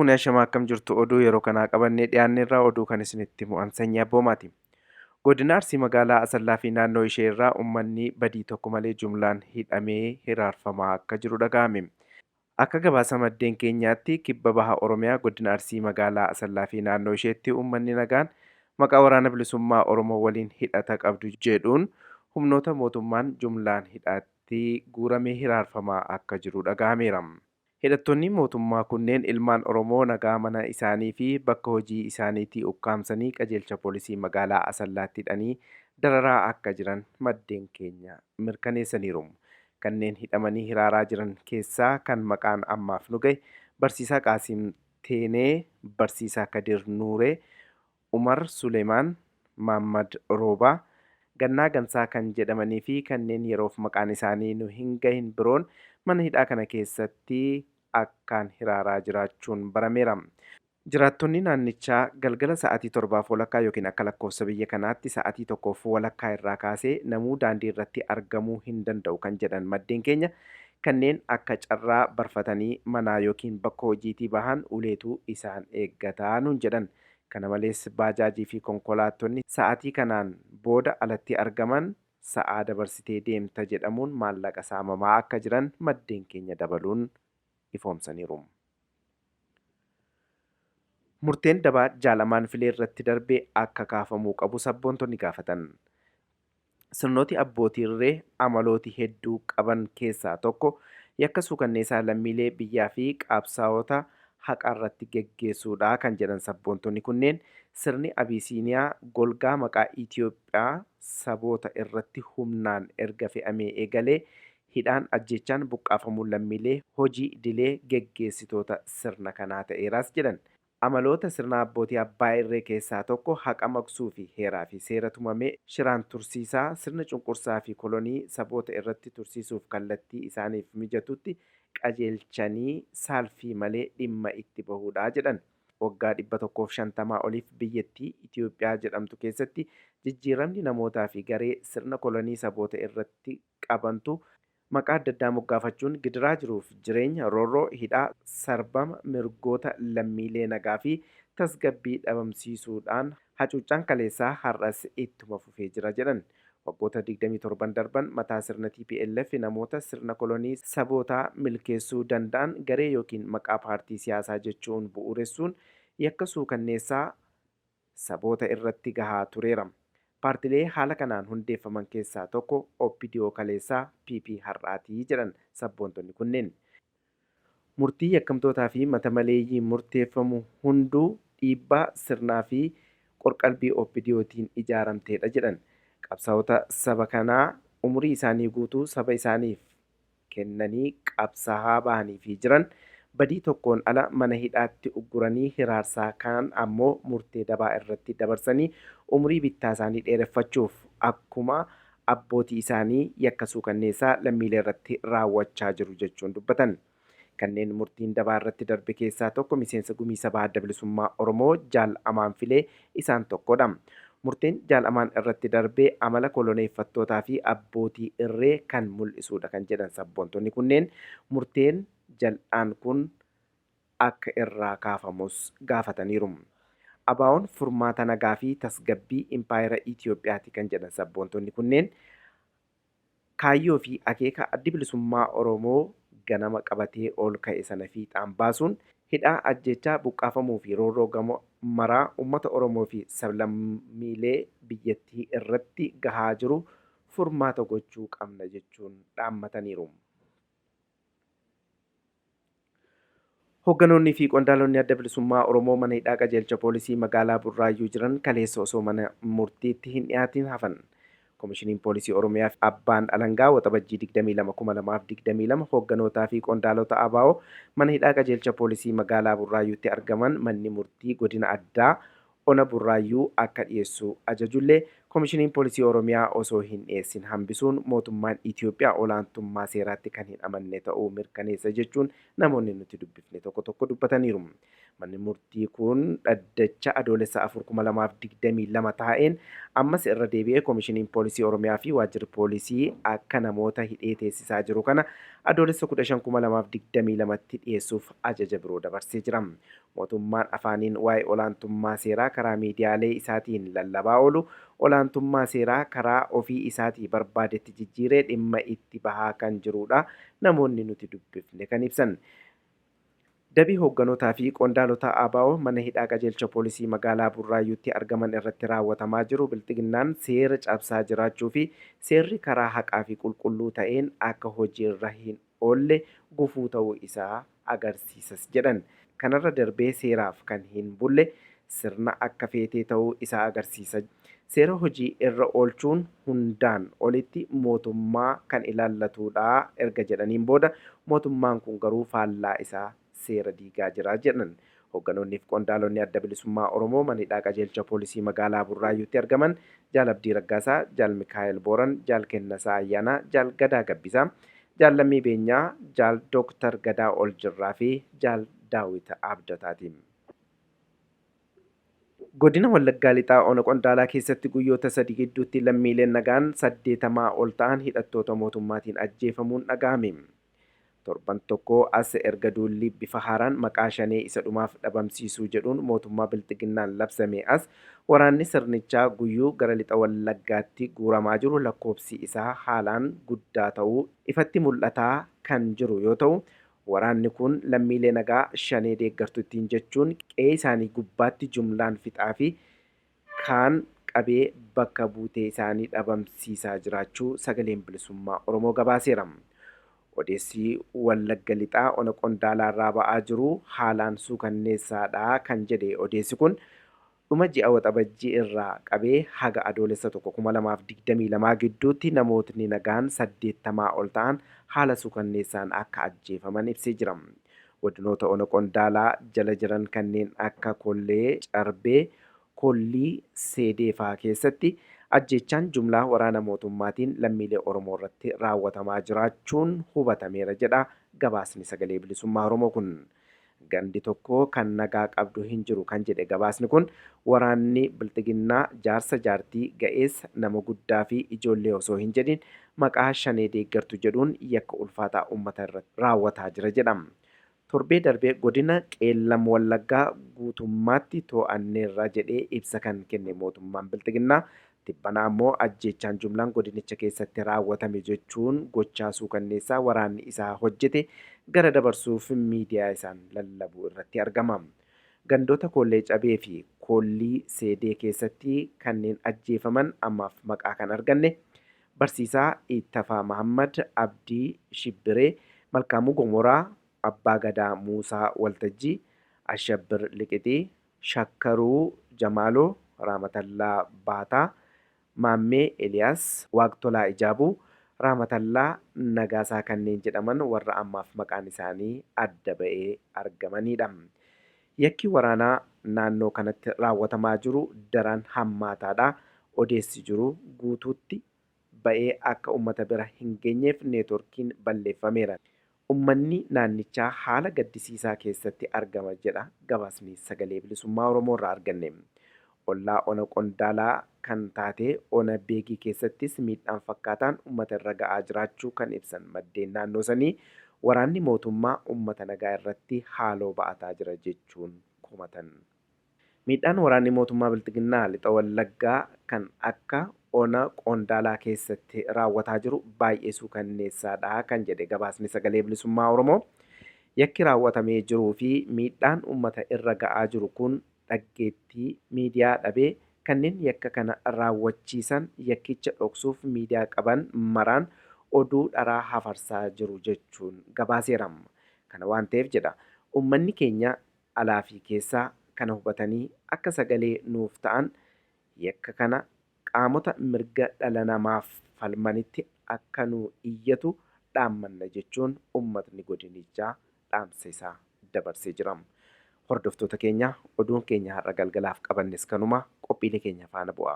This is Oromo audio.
fuunee ashamaa akkam jirtu oduu yeroo kanaa qabannee dhiyaanneerraa oduu kan isinitti mo'an sanyii abboomaati. Godina Arsii magaalaa Asallaa fi naannoo ishee irraa uummanni badii tokko malee jumlaan hidhamee hiraarfamaa akka jiru dhaga'ame. Akka gabaasa maddeen keenyaatti kibba baha Oromiyaa godina Arsii magaalaa Asallaa fi naannoo isheetti uummanni nagaan maqaa waraana bilisummaa Oromoo waliin hidhata qabdu jedhuun humnoota mootummaan jumlaan hidhaatti guuramee hiraarfamaa akka jiru dhaga'ameera. Hidhattoonni mootummaa kunneen ilmaan Oromoo nagaa mana isaanii fi bakka hojii isaaniitii ukkaamsanii qajeelcha poolisii magaalaa Asallaatti hidhanii dararaa akka jiran maddeen keenya mirkaneessaniiru. Kanneen hidhamanii hiraaraa jiran keessaa kan maqaan ammaaf nu gahe Barsiisaa Qaasim Teenee, Barsiisaa Kadir Nuuree, Umar Suleemaan, Maammad Roobaa, Gannaa Gansaa kan jedhamanii fi kanneen yeroof maqaan isaanii nu hin gahin biroon mana hidhaa kana keessatti akkaan hiraaraa jiraachuun barameera. Jiraattonni naannichaa galgala sa'aatii torbaaf walakkaa yookiin akka lakkoofsa biyya kanaatti sa'aatii tokkoof walakkaa irraa kaasee namuu daandii irratti argamuu hin danda'u kan jedhan maddeen keenya kanneen akka carraa barfatanii manaa yookiin bakka hojiitii bahan uleetu isaan eeggataa nuun jedhan. Kana malees baajaajii fi konkolaattonni sa'aatii kanaan booda alatti argaman sa'aa dabarsitee deemta jedhamuun maallaqa saamamaa akka jiran maddeen keenya dabaluun ifoomsaniiru. Murteen dabaa jaalamaan filee irratti darbee akka kaafamuu qabu sabboontonni gaafatan. Sirnooti abbootii irree amalooti hedduu qaban keessaa tokko yakka suukanneessaa lammiilee biyyaa fi qabsaa'ota haqa irratti geggeessuudha kan jedhan sabboontonni kunneen sirni Abisiiniyaa golgaa maqaa Itoophiyaa saboota irratti humnaan erga fe'amee eegalee hidhaan ajjechaan buqqaafamuun lammiilee hojii idilee geggeessitoota sirna kanaa ta'eeraas jedhan. Amaloota sirna abbootii abbaa irree keessaa tokko haqa maqsuu fi heeraa fi seera tumamee shiraan tursiisaa sirna cunqursaa fi kolonii saboota irratti tursiisuuf kallattii isaaniif mijatutti qajeelchanii saalfii malee dhimma itti bahuudha jedhan. Waggaa 150 oliif biyyattii Itoophiyaa jedhamtu keessatti jijjiiramni namootaa fi garee sirna kolonii saboota irratti qabantu maqaa adda addaa moggaafachuun gidiraa jiruuf jireenya roorroo hidhaa sarbama mirgoota lammiilee nagaa fi tasgabbii dhabamsiisuudhaan hacuuccaan kaleessaa har'as ittuma fufee jira jedhan. Waggoota 27 darban mataa sirna TPLF namoota sirna kolonii sabootaa milkeessuu danda'an garee yookiin maqaa paartii siyaasaa jechuun bu'uuressuun yakka suukanneessaa saboota irratti gahaa tureera. Paartilee haala kanaan hundeeffaman keessaa tokko OPDO kaleessaa PP har'aatii jedhan sabboontonni kunneen. Murtii yakkamtootaa fi mata maleeyyii murteeffamu hunduu dhiibbaa sirnaa fi qorqalbii OPDOtiin ijaaramteedha jedhan. Qabsaa'ota saba kanaa umurii isaanii guutuu saba isaaniif kennanii qabsaa'aa bahanii fi jiran badii tokkoon ala mana hidhaatti ugguranii hiraarsaa kaan ammoo murtee dabaa irratti dabarsanii umurii bittaa isaanii dheereffachuuf akkuma abbootii isaanii yakka suukanneessaa lammiilee irratti raawwachaa jiru jechuun dubbatan. Kanneen murtiin dabaa irratti darbe keessaa tokko miseensa gumii sabaa adda bilisummaa Oromoo Jaal Amaan Filee isaan tokkodha. Murteen Jaal Amaan irratti darbee amala koloneeffattootaa fi abbootii irree kan mul'isudha kan jedhan sabboontonni kunneen murteen jal'aan kun akka irraa kaafamus gaafataniiru. ABO'n furmaata nagaa fi tasgabbii impaayera Itoophiyaati kan jedhan sabboontonni kunneen kaayyoo fi akeeka addi bilisummaa Oromoo ganama qabatee ol ka'e sana fiixaan baasuun hidhaa ajjechaa buqqaafamuu fi roorroo gama maraa uummata Oromoo fi sablammiilee biyyattii irratti gahaa jiru furmaata gochuu qabna jechuun dhaammataniiru. Hoogganoonni fi qondaalonni adda bilisummaa Oromoo mana hidhaa qajeelcha poolisii magaalaa Burraayyuu jiran kaleessa osoo mana murtiitti hin dhiyaatin hafan. Komishiniin Poolisii Oromiyaa fi Abbaan Alangaa Waxabajjii 22,2022 hoogganootaa fi qondaalota ABO mana hidhaa qajeelcha poolisii magaalaa Burraayyuutti argaman manni murtii godina addaa ona Burraayyuu akka dhiyeessu ajajullee Komishiniin Poolisii Oromiyaa osoo hin dhiyeessin hambisuun mootummaan Itoophiyaa olaantummaa seeraatti kan hin amanne ta'uu mirkaneessa jechuun namoonni nuti dubbifne tokko tokko dubbataniiru. Manni murtii kun dhaddacha Adoolessa 4/2022 taa'een ammas irra deebi'ee Koomishiniin Poolisii Oromiyaa fi Waajjirri Poolisii akka namoota hidhee teessisaa jiru kana Adoolessa 15/2022tti dhiyeessuuf ajaja biroo dabarsee jira. Mootummaan afaaniin waa'ee olaantummaa seeraa karaa miidiyaalee isaatiin lallabaa oolu olaantummaa seeraa karaa ofii isaatii barbaadetti jijjiiree dhimma itti bahaa kan jirudha. Namoonni nuti dubbifne kan ibsan. Dabii hoogganootaa fi qondaalota ABO mana hidhaa qajeelcha poolisii magaalaa Burraayyuutti argaman irratti raawwatamaa jiru bilxiginnaan seera cabsaa jiraachuu fi seerri karaa haqaa fi qulqulluu ta'een akka hojiirra hin oolle gufuu ta'uu isaa agarsiisas jedhan. Kanarra darbee seeraaf kan hin bulle sirna akka feetee ta'uu isaa agarsiisa. Seera hojii irra oolchuun hundaan olitti mootummaa kan ilaallatudha erga jedhaniin booda mootummaan kun garuu faallaa isaa seera diigaa jira jedhan. Hoogganoonni fi qondaalonni adda bilisummaa Oromoo mana hidhaa qajeelcha poolisii magaalaa Burraayyuutti argaman Jaal Abdii Raggaasaa, Jaal Mikaa'el Booran, Jaal Kennasaa Ayyaanaa, Jaal Gadaa Gabbisaa, Jaal Lammii Beenyaa, Jaal Dooktar Gadaa Oljirraa fi Jaal Daawit Abdataati. Godina Wallaggaa Lixaa Ona Qondaalaa keessatti guyyoota 3 gidduutti lammiileen nagaan 80 ol ta'an hidhattoota mootummaatiin ajjeefamuun dhaga'ame. Torban tokko as erga duulli bifa haaraan maqaa shanee isa dhumaaf dhabamsiisuu jedhuun mootummaa bilxiginnaan labsame as waraanni sirnichaa guyyuu gara lixa Wallaggaatti guuramaa jiru lakkoobsi isaa haalaan guddaa ta'uu ifatti mul'ataa kan jiru yoo ta'u, waraanni kun lammiilee nagaa shanee deeggartu ittiin jechuun qe'ee isaanii gubbaatti jumlaan fixaa fi kaan qabee bakka buutee isaanii dhabamsiisaa jiraachuu sagaleen bilisummaa Oromoo gabaaseera. Odeessi Wallagga Lixaa Ona Qondaalaa irraa ba'aa jiru haalaan suukanneessaadha kan jedhe odeessi kun dhuma ji'a Waxabajjii irraa qabee haga Adoolessa 1/2022 gidduutti namootni nagaan 80 ol ta'an haala suukanneessaan akka ajjeefaman ibsee jira. Godinoota Ona Qondaalaa jala jiran kanneen akka Kollee, Carbee, Kollii, Seedee fa'aa keessatti ajjeechaan jumlaa waraana mootummaatiin lammiilee Oromoo irratti raawwatamaa jiraachuun hubatameera jedha gabaasni sagalee bilisummaa Oromoo kun. Gandi tokko kan nagaa qabdu hin jiru kan jedhe gabaasni kun waraanni bilxiginnaa jaarsa jaartii ga'eessa nama guddaa fi ijoollee osoo hin jedhin maqaa shanee deeggartu jedhuun yakka ulfaataa uummata irratti raawwataa jira jedha. Torbee darbee godina Qeellam Wallaggaa guutummaatti to'anneerra jedhee ibsa kan kenne mootummaan bilxiginnaa tibbana ammoo ajjeechaan jumlaan godinicha keessatti raawwatame jechuun gochaa suukanneessaa waraanni isaa hojjete gara dabarsuuf miidiyaa isaan lallabuu irratti argama. Gandoota Kollee Cabee fi Kollii Seedee keessatti kanneen ajjeefaman ammaaf maqaa kan arganne Barsiisaa Ittafaa Mahammad, Abdii Shibbiree, Malkaamuu Gomoraa, Abbaa Gadaa Muusaa Waltajjii, Ashabbir Liqixii, Shakkaruu Jamaaloo, Raamatallaa Baataa, Maammee Eliyaas, Waaqtolaa Ijaabuu, Raamatallaa Nagaasaa kanneen jedhaman warra ammaaf maqaan isaanii adda ba'ee argamanidha. Yakki waraanaa naannoo kanatti raawwatamaa jiru daran hammaataadha. Odeessi jiru guutuutti ba'ee akka uummata bira hin geenyeef neetworkiin balleeffameera. Uummanni naannichaa haala gaddisiisaa keessatti argama jedha gabaasni sagalee bilisummaa Oromoo irraa arganne. Ollaa Ona Qondaalaa kan taate Ona Beegii keessattis miidhaan fakkaataan uummata irra ga'aa jiraachuu kan ibsan maddeen naannoo sanii waraanni mootummaa uummata nagaa irratti haaloo ba'ataa jira jechuun komatan. Miidhaan waraanni mootummaa bilxiginnaa lixa Wallaggaa kan akka Ona Qondaalaa keessatti raawwataa jiru baay'ee suukanneessaadha kan jedhe gabaasni sagalee bilisummaa Oromoo. Yakki raawwatamee jiruu fi miidhaan uummata irra ga'aa jiru kun dhaggeettii miidiyaa dhabee kanneen yakka kana raawwachiisan yakkicha dhoksuuf miidiyaa qaban maraan oduu dharaa hafarsaa jiru jechuun gabaaseera. Kana waan ta'eef jedha uummanni keenya alaa fi keessaa kana hubatanii akka sagalee nuuf ta'an yakka kana qaamota mirga dhala namaaf falmanitti akka nu iyyatu dhaammanna jechuun uummatni godinichaa dhaamsa isaa dabarsee jira. Hordoftoota keenya oduun keenya har'a galgalaaf qabannes kanuma qophiilee keenya faana bu'a.